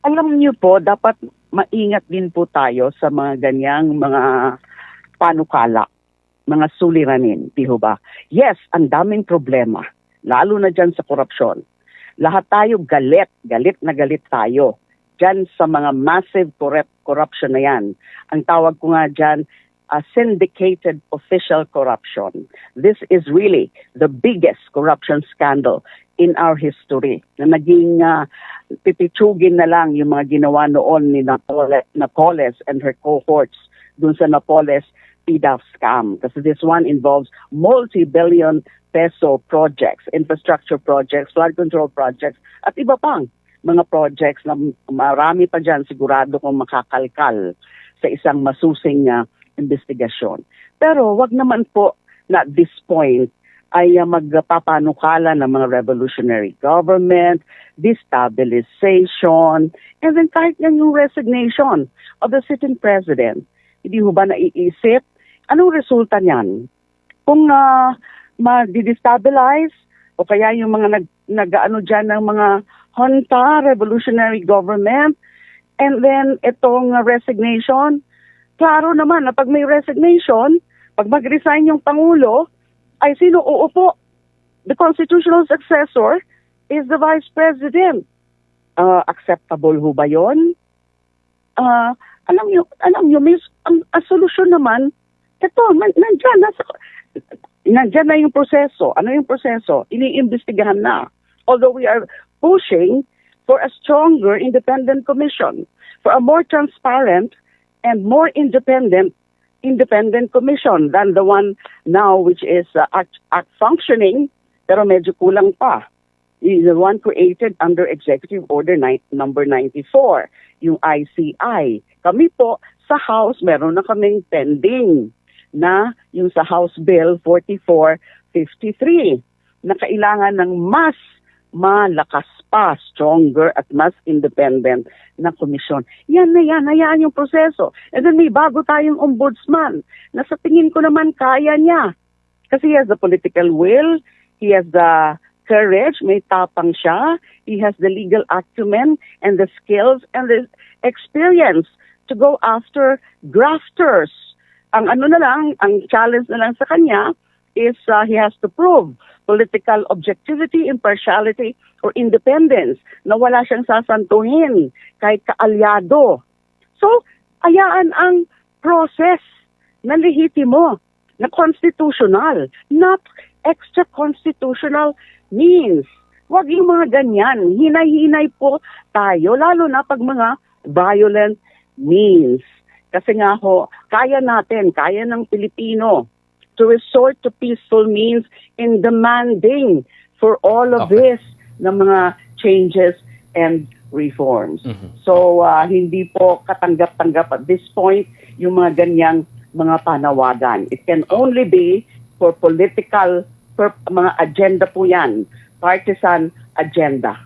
Alam niyo po, dapat maingat din po tayo sa mga ganyang mga panukala, mga suliranin, di ho ba? Yes, ang daming problema, lalo na dyan sa korupsyon. Lahat tayo galit, galit tayo dyan sa mga massive corruption na yan. Ang tawag ko nga dyan, syndicated official corruption. This is really the biggest corruption scandal in our history na naging pipitsugin na lang yung mga ginawa noon ni Napoles and her cohorts dun sa Napoles PDAF scam. Kasi this one involves multi-billion peso projects, infrastructure projects, flood control projects, at iba pang mga projects na marami pa dyan sigurado kung makakalkal sa isang masusing investigasyon. Pero wag naman po na at this point ay magpapanukala ng mga revolutionary government, destabilization, and then kahit yan yung resignation of the sitting president. Hindi ho ba naiisip? Anong resulta niyan? Kung ma-destabilize o kaya yung mga nag-ano dyan ng mga junta, revolutionary government, and then itong resignation, klaro naman na pag may resignation, pag mag-resign yung Pangulo, ay sino uupo? The constitutional successor is the Vice President. Acceptable ho ba yun? Alam niyo, miss, ang solusyon naman, ito, nandyan na yung proseso. Ano yung proseso? Iniimbestigahan na. Although we are pushing for a stronger independent commission, for a more transparent and more independent commission than the one now which is act functioning pero medyo kulang pa. The one created under Executive Order number 94, yung ICI. Kami po sa House, meron na kaming pending na yung sa House Bill 4453 na kailangan ng mas malakas pa, stronger at mas independent na komisyon. Yan na yan, hayaan yung proseso. And then may bago tayong ombudsman na sa tingin ko naman kaya niya. Kasi he has the political will, he has the courage, may tapang siya, he has the legal acumen and the skills and the experience to go after grafters. Ang challenge na lang sa kanya is he has to prove political objectivity, impartiality, or independence na wala siyang sasantuhin kahit kaalyado. So, hayaan ang process na lehitimo, na constitutional, not extra-constitutional means. Huwag yung mga ganyan. Hinay-hinay po tayo, lalo na pag mga violent means. Kasi nga ho, kaya natin, kaya ng Pilipino to resort to peaceful means in demanding for all of this na mga changes and reforms. So, hindi po katanggap-tanggap at this point yung mga ganyang mga panawagan. It can only be for political, mga agenda po yan, partisan agenda.